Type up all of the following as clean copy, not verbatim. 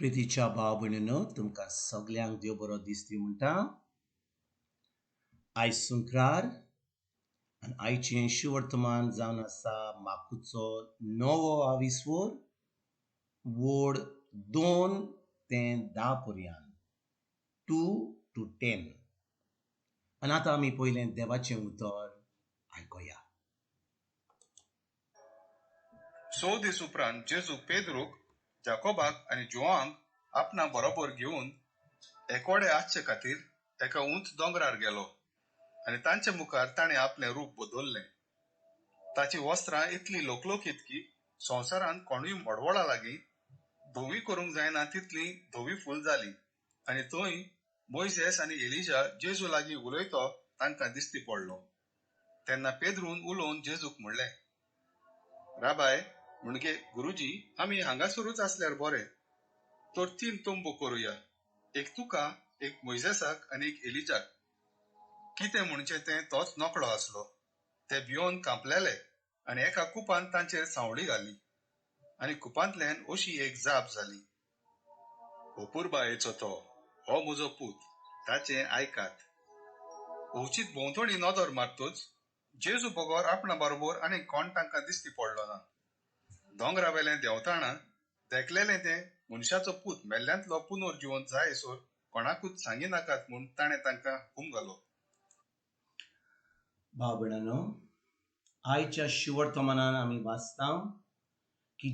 प्रितीच्या भाव भयणीनो, तुमकां सगल्यांक देव बरो दीस दी म्हणटा. आयज सुंक्रार आनी आयचें शुवर्तमान जावन आसा माकुचो नवो आविस्वोर वोड 2 ते 10 पर्यंत, 2 to 10. आनी आतां आमी पयलें देवाचें उतर आयकुया. 6 दीस उपरांत जेजू पेद्रूक, जाकोबाक आनी जुवांक आपणा बरोबर घेवन एकोडे आसचे खातीर एका उंच दोंगरार गेलो आनी तांचे मुखार ताणें आपलें रूप बदललें. ताची वस्त्रां इतलीं लोकलोकीत की संवसारांत कोणूय मडवळा लागीं धवी करूंक जायना तितली धवी फूल जाली. आनी थंय मोयजेस आनी एलिजा जेजू लागीं उलयतो तांकां दिश्टी पडलो. तेन्ना पेद्रून उलोवन जेजूक म्हणलें, राबाय म्हणजे गुरुजी, आमी हांगासरूच आसल्यार बरें. तर 3 तंबू करुया, एक तुका, एक मोयजेसाक आनी एक एलिजाक. कितें म्हणचें तें तोच नकळो आसलो. ते भियोन कांपलेले आनी एका कुपान तांचेर सांवळी घाली आनी कुपांतल्यान अशी एक जाप जाली, अपुरबायेचो तो हो म्हजो पूत, ताचें आयकात. अवचीत भोंवतणी नदर मारतच जेजू बगर आपणा बरोबर आनी कोण तांकां दिश्टी पडलो ना. दोंगरावेलें देंवताणा देखलेलें तें मनशाचो पूत मेल्ल्यांतलो पुनर्जिवन जायसर कोणाकूच सांगिनाकात म्हूण ताणें तांकां हुकूम घालो. भाव भयणांनो, आयच्या शुवर्तमानान आमी वाचता की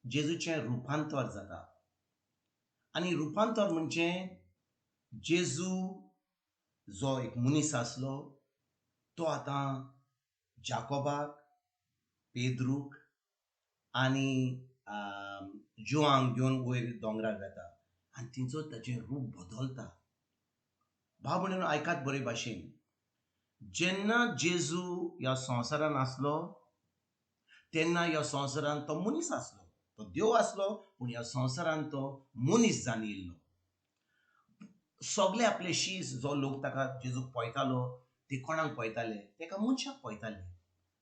जेजूचें रुपांतर जाता. आनी रुपांतर म्हणजे जेजू जो एक मनीस आसलो तो आतां जाकोबाक, पेद्रूक आनी जुवांक घेवन वयर दोंगरार वेता आनी तिचो ताचें रूप बदलता. भाव भयणीनो, आयकात बरे भाशेन. जेन्ना जेजू ह्या संवसारान आसलो तेन्ना ह्या संवसारान तो मनीस आसलो, तो देव आसलो, पूण ह्या संवसारान तो मनीस जावन येयल्लो. सगळे आपले शीस जो लोक ताका जेजूक पळयतालो ते कोणाक पळयताले? ते एका मनशाक पळयताले.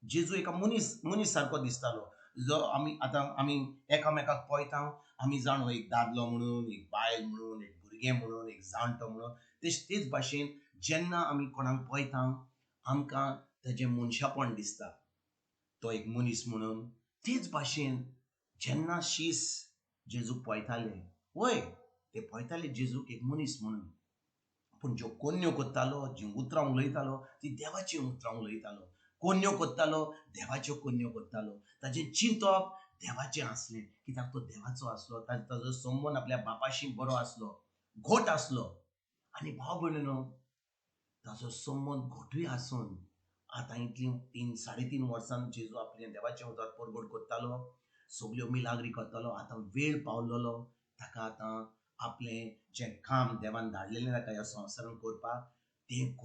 जेजू एका मनीस सारको दिसतालो. जो आमी आतां आमी एकामेकाक पळयता, आमी जाण एक दादलो म्हणून, एक बायल म्हणून, एक भुरगें म्हणून, एक जाणटो म्हणून, तेच भाशेन जेन्ना आमी कोणाक पळयता आमकां ताजें मनशापण दिसता, तो एक मनीस म्हणून. तेच भाशेन जेन्ना शीस जेजूक पळयताले, वय ते पळयताले जेजूक एक मनीस म्हणून, पूण ज्यो कोन्यो करतालो, जीं उतरां उलयतालो ती देवाचीं उतरां उलयतालो. कोन्यो करतालो, देवाच्यो कोन्यो करतालो. ताजें चिंतप देवाचें आसलें, कित्याक तो देवाचो आसलो. ताजो संबंद आपल्या बापाशी बरो आसलो, घोट आसलो. आनी भाव भयणीनो, ताजो संबंद घोटूय आसून आतां इतलीं 3 3.5 वर्सां जेजू आपलें देवाचें उतर परगट करतालो, सगल्यो मिलाग्री करतालो. आतां वेळ पावलेलो ताका आतां आपलें जें काम देवान धाडलेलें ताका ह्या संवसारान करपाक, तें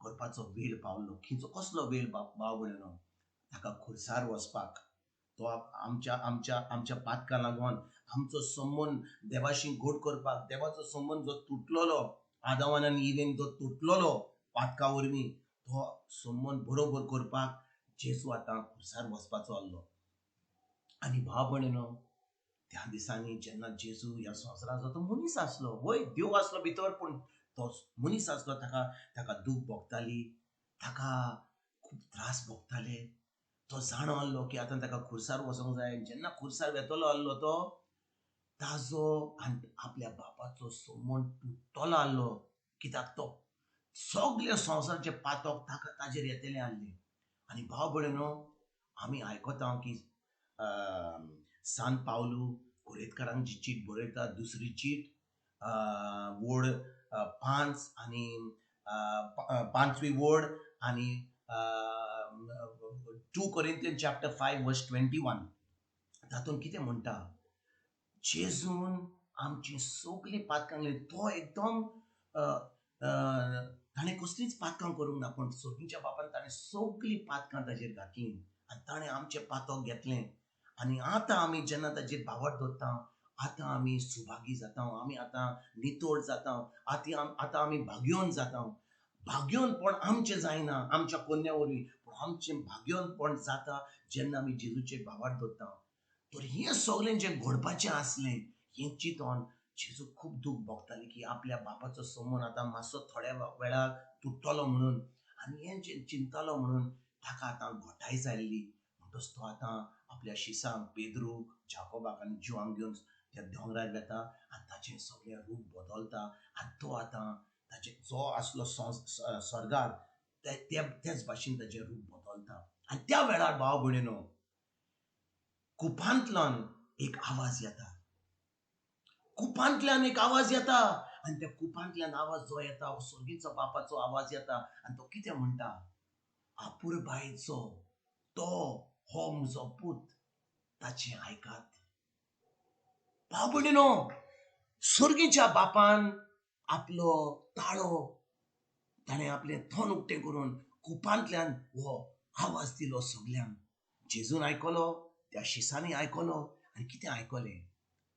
करपाचो वेळ पावलो. खंयचो कसलो वेळ भाव भयणीनो? ताका खुर्सार वचपाक. तो आमच्या आमच्या आमच्या पातकां लागून आमचो संबंद देवाशी घोट करपाक, देवाचो संबंद जो तुटलेलो आदावान आनी इवेन जो तुटलेलो पातका वरवीं, तो संबंद बरोबर करपाक जेजू आतां खुर्सार वचपाचो आसलो. आनी भाव भयणीनो, त्या दिसांनी जेन्ना जेजू ह्या संवसाराचो तो मनीस आसलो, वय देव आसलो भितर, पूण तो मनीस आसलो. ताका दूख भोगताली, ताका खूब त्रास भोगताले. तो जाणो आसलो की आतां ताका खुर्सार वचोंक जाय. जेन्ना खुर्सार वेतलो आसलो तो ताजो आनी आपल्या बापाचो संबंद तुटलो आसलो, कित्याक तो सगळे संवसाराचे पातक ताका ताजेर येतलें आसलें. आनी भाव भयणीनो, आमी आयकता की सान पावलू कोरेतकारांक जी चीट बरयता, दुसरी चीट वोड 5 आनी 5वी वोड आनी 2 Corinthians chapter 5 verse 21, तातूंत कितें म्हणटा? जेजून आमची सगळीं पातकां, तो एकदम ताणें कसलीच पातकां करूंक ना, पूण सोगींच्या बापान ताणें सगळीं पातकां ताजेर घातलीं आनी ताणें आमचें पातक घेतलें. आनी आतां आमी जेन्ना ताजेर भावार्थ दवरता, आतां आमी सुभागी जाता, आमी आतां नितळ जाता, आतां आमी भाग्योन जाता. भाग्योनपण आमचें जायना आमच्या कोन्या वरवीं, पूण आमचें भाग्योनपण जाता जेन्ना आमी जेजूचेर भावार्थ दवरता. तर हें सगळें जें घडपाचें आसलें हें चिंतून जेजू खूब दूख भोगतालें की आपल्या बापाचो संबंद आतां मातसो थोड्या वेळार तुट्टलो म्हणून. आनी हें जें चिंतलो म्हणून ताका आतां घोटाय जाल्ली. म्हणटच तो आतां आपल्या शिसांक पेद्रूक, जाकोबाक आनी जुवांक घेवन त्या दोंगरार वेता आनी ताचें सगळें रूप बदलता. आनी तो आतां ताचें जो आसलो स्वर्गार तेच भाशेन ताचें रूप बदलता. आनी त्या वेळार भाव भयणीनो कुपांतल्यान एक आवाज येता, कुपांतल्यान एक आवाज येता. आनी त्या कुपांतल्यान आवाज जो येता हो स्वर्गीचो बापाचो आवाज येता. आनी तो कितें म्हणटा, आपुरबायेचो तो हो म्हजो पूत, ताचें आयकात. भाव भयणीनो स्वर्गीच्या बापान आपलो ताळो ताणें आपलें तोंड उक्तें करून कुपांतल्यान हो आवाज दिलो सगल्यांक. जेजून आयकलो, त्या शिसांनी आयकलो. आनी कितें आयकलें,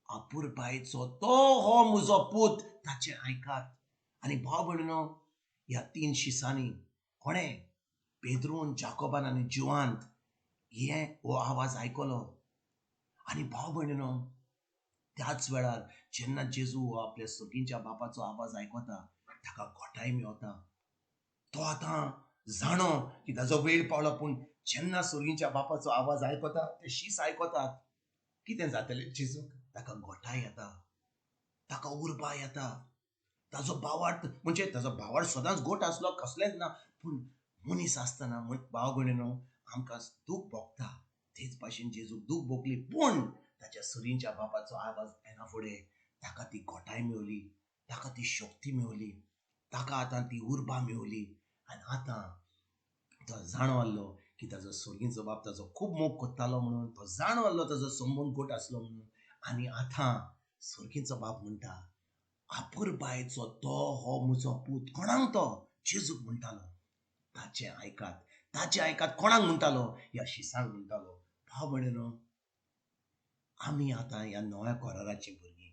आपुरबायेचो तो हो म्हजो पूत, ताचें आयकात. आनी भाव भयणीनो ह्या तीन शिसांनी कोणें, पेद्रून, जाकोबान आनी जुवान हे हो आवाज आयकलो. आनी भाव भयणीनो त्याच वेळार जेन्ना जेजू हो आपल्या सगींच्या बापाचो आवाज आयकता ताका घोटाय मेवता. तो आतां जाणो की ताजो वेळ पावलो. पूण जेन्ना सुर्गींच्या बापाचो आवाज आयकता ते शीस आयकतात, कितें जातलें जेजूक, ताका घोटाय येता, ताका उर्बा येता. ताजो भावार्थ म्हणजे ताजो भावार्थ सदांच गोट आसलो, कसलेंच ना, पूण मनीस आसतना भाव भयणीनो आमकां दूख भोगता. तेच भाशेन जेजूक दूख भोगली, पूण ताच्या सुरींच्या बापाचो आवाज येना फुडें ताका ती घोटाय मेवली, ताका ती शक्ती मेवली, ताका आतां ती उर्बा मेवली. आनी आतां तो जाणो आहलो की ताजो स्वर्गीचो बाप ताजो खूब मोग करतालो म्हणून, तो जाणो आहलो ताजो संबंद गोट आसलो म्हणून. आनी आतां स्वर्गीचो बाप म्हणटा, आपुरबायेचो तो हो म्हजो पूत. कोणाक तो, जेजूक म्हणटालो, ताचें आयकात, ताचें आयकात. कोणाक म्हणटालो, ह्या शिसांक म्हणटालो. भाव भयणीनो आमी आतां ह्या नव्या कराराचीं भुरगीं.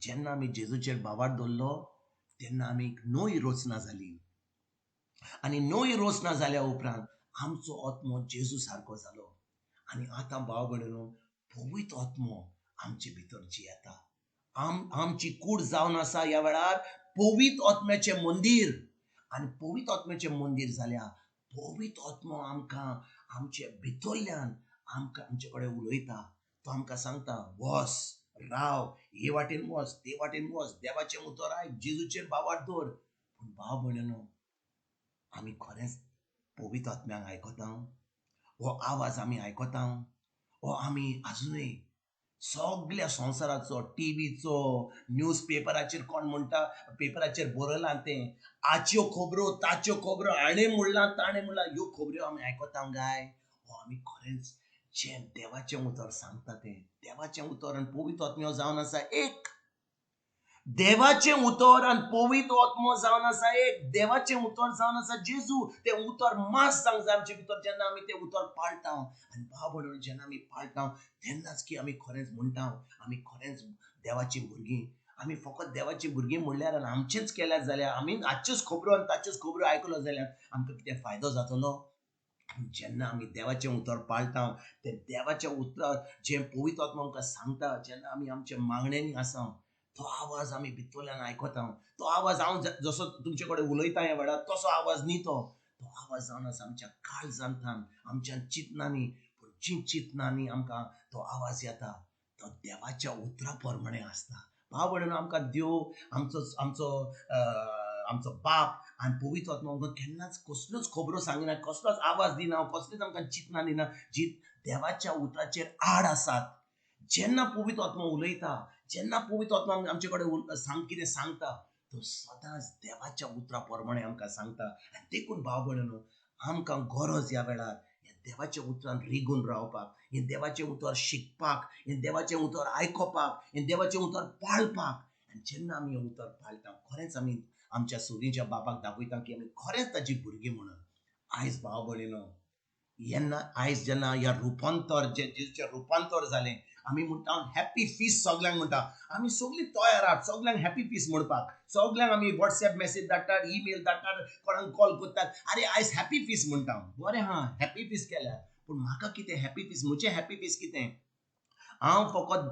जेन्ना आमी जेजूचेर भावार्थ दवरलो तेन्ना आमी एक नवी रचना जाली. आनी नवी रचना जाल्या उपरांत आमचो आत्मो जेजू सारको जालो. आनी आतां भाव भयणीनो पवित्र आत्मो आमचे भितर जियेता. आमची कूड जावन आसा ह्या वेळार पवित्र आत्म्याचें मंदीर. आनी पवित्र आत्म्याचें मंदीर जाल्या पवित्र आत्मो आमकां आमचे भितरल्यान आमकां आमचे कडेन उलयता. तो आमकां सांगता, वस, राव, हे वाटेन वच, ते वाटेन वच, देवाचें उतर आयक, जेजूचेर भावार्थ दवर. पूण भाव भयणीनो आमी खरेंच पवित्र आत्म्याक आयकता? हो आवाज आमी आयकता? हो आमी आजुनूय सगल्या संवसाराचो, टिवीचो, न्यूज पेपराचेर कोण म्हणटा, पेपराचेर बरयलां तें, आच्यो खबरो, ताच्यो खबरो, हाणें म्हणलां, ताणें म्हणलां, ह्यो खबऱ्यो आमी आयकता काय? हो आमी खरेंच जें देवाचें उतर सांगता तें, देवाचें उतर आनी पवित्र आत्म्यो जावन आसा एक. देवाचें उतर आनी पवित्र आत्मो जावन आसा एक. देवाचें उतर जावन आसा जेजू. तें उतर मास जावंक जाय आमचे भितर. जेन्ना आमी तें उतर पाळटा आनी भाव भयणीनो जेन्ना आमी पाळटा तेन्नाच की आमी खरेंच म्हणटा आमी खरेंच देवाचीं भुरगीं. आमी फकत देवाचीं भुरगीं म्हणल्यार आनी आमचेंच केल्यार जाल्यार, आमी आजच्योच खबरो आनी ताच्योच खबरो आयकलो जाल्यार आमकां कितें फायदो जातलो? जेन्ना आमी देवाचें उतर पाळटा तें देवाचें उतर जें पवित्र आत्मो आमकां सांगता, जेन्ना आमी आमच्या मागण्यांनी आसा तो आवाज आमी भितरल्यान आयकता. तो आवाज हांव जसो तुमचे कडेन उलयता ह्या वेळार तसो आवाज न्ही तो. तो आवाज जावन आसा आमच्या काळजांतल्यान, आमच्या चिंतनांनी. पूण जी चिंतनांनी आमकां तो आवाज येता तो देवाच्या उतरा प्रमाणे आसता. भाव भयणीनो आमकां देव आमचो आमचो आमचो बाप आनी पवित्र आत्मो आमकां केन्नाच कसल्योच खबरो सांगिना, कसलोच आवाज दिना, कसलीच आमकां चिंतनां दिना जी देवाच्या उतराचेर आड आसात. जेन्ना पवित्र आत्मो उलयता, जेन्ना पवित्र आत्मो आमचे कडेन कितें सांगता तो सदांच देवाच्या उतरा प्रमाणे आमकां सांगता. आनी देखून भाव भयणीनो आमकां गरज ह्या वेळार ह्या देवाच्या उतरान रिगून रावपाक, हें देवाचें उतर शिकपाक, हें देवाचें उतर आयकोपाक, हें देवाचें उतर पाळपाक. आनी जेन्ना आमी हें उतर पाळटा खरेंच आमी आमच्या सुरीच्या बापाक दाखयता की आमी खरेंच ताची भुरगीं म्हणून. आयज भाव भयणीनो येन्ना आयज जेन्ना ह्या रुपांतर जेजूचें रुपांतर जालें आमी म्हणटा हॅप्पी फीस सगल्यांक म्हणटा. आमी सगळीं तयार आहात सगल्यांक हॅप्पी फीस म्हणपाक. सगल्यांक आमी वॉट्सएप मॅसेज धाडटात, ईमेल धाडटात, कोणाक कॉल करतात, आरे आयज हॅप्पी फीस म्हणटा. बरें हा, हॅप्पी फीस केल्यार, पूण म्हाका कितें हॅप्पी फीस, म्हजें हॅप्पी फीस कितें? हांव फकत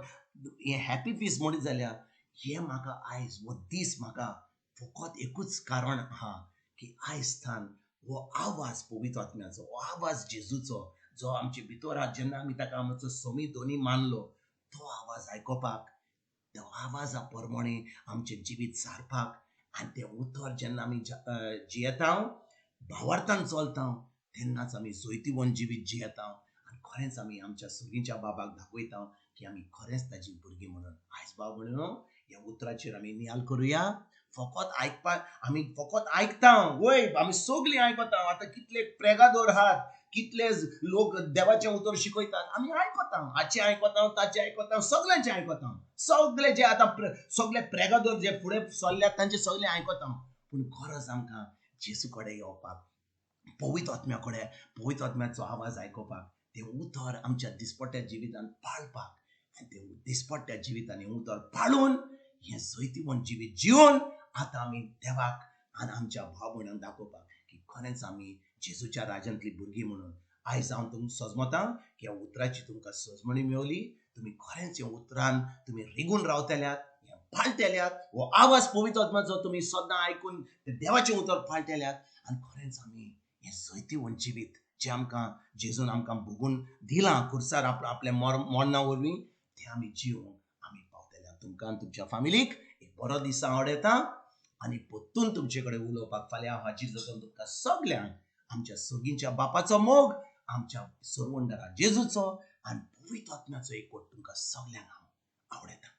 हें हॅपी फीस्ट म्हणीत जाल्यार हें म्हाका आयज हो दीस म्हाका फकत एकूच कारण आहा की आयज थावन हो आवाज पवित्र आत्म्याचो, हो आवाज जेजूचो जो आमचे भितर आहा, जेन्ना आमी ताका आमचो समी दोनी मानलो, तो आवाज आयकुपाक, त्या आवाजा प्रमाणे आमचें जिवीत सारपाक आनी तें उतर जेन्ना आमी जियेता, भावार्थान चलता, तेन्नाच आमी जैतिवंत जिवीत जियेता आनी खरेंच आमी आमच्या सर्गीच्या बाबाक दाखयता की आमी खरेंच ताजी भुरगीं म्हणून. आयज बाब म्हणून ह्या उतराचेर आमी नियाल करुया. फकत आयकपाक आमी फकत आयकता, वय आमी सगळीं आयकता. आतां कितले प्रेगादोर आहात, कितले लोक देवाचें उतर शिकयतात, आमी आयकता, हाचें आयकता, ताचें आयकता, सगळ्यांचें आयकता. सगळे जे आतां सगळे प्रेगादोर जे फुडें सरल्यात तांचे सगळे आयकता. पूण गरज आमकां जेजू कडेन येवपाक, पवित्र आत्म्या कडेन, पवित्र आत्म्याचो आवाज आयकुपाक, तें उतर आमच्या दिसपट्ट्या जिवितांत पाळपाक आनी तें दिसपट्ट्या जिवितांत हें उतर पाळून हें जैतिवंत जिवीत जिवन आतां आमी देवाक आनी आमच्या भाव भयणांक दाखोवपाक की खरेंच आमी जेजूच्या राज्यांतली भुरगीं म्हणून. आयज हांव तुमकां सजमतां की ह्या उतराची तुमकां सजमणी मेवली, तुमी खरेंच ह्या उतरान तुमी रिगून रावतल्यात, हें पाळटेल्यात, हो आवाज पवित्र आत्म्याचो तुमी सदां आयकून देवाचें उतर पाळटेल्यात आनी खरेंच आमी हें जैतिवंत जिवीत जें आमकां जेजून आमकां भोगून दिलां खुर्सार आपल्या मरणा वरवीं, तें आमी जिवंक आमी पावतले. तुमकां आनी तुमच्या फामिलीक एक बरो दीस हांव आवडयता आनी परतून तुमचे कडेन उलोवपाक फाल्यां हांव हाजीर जातलो. तुमकां सगल्यांक आमच्या सर्गीच्या बापाचो मोग, आमच्या सरवंडरा जेजूचो आनी पवित्र आत्म्याचो एकवट तुमकां सगल्यांक हांव आवडयता.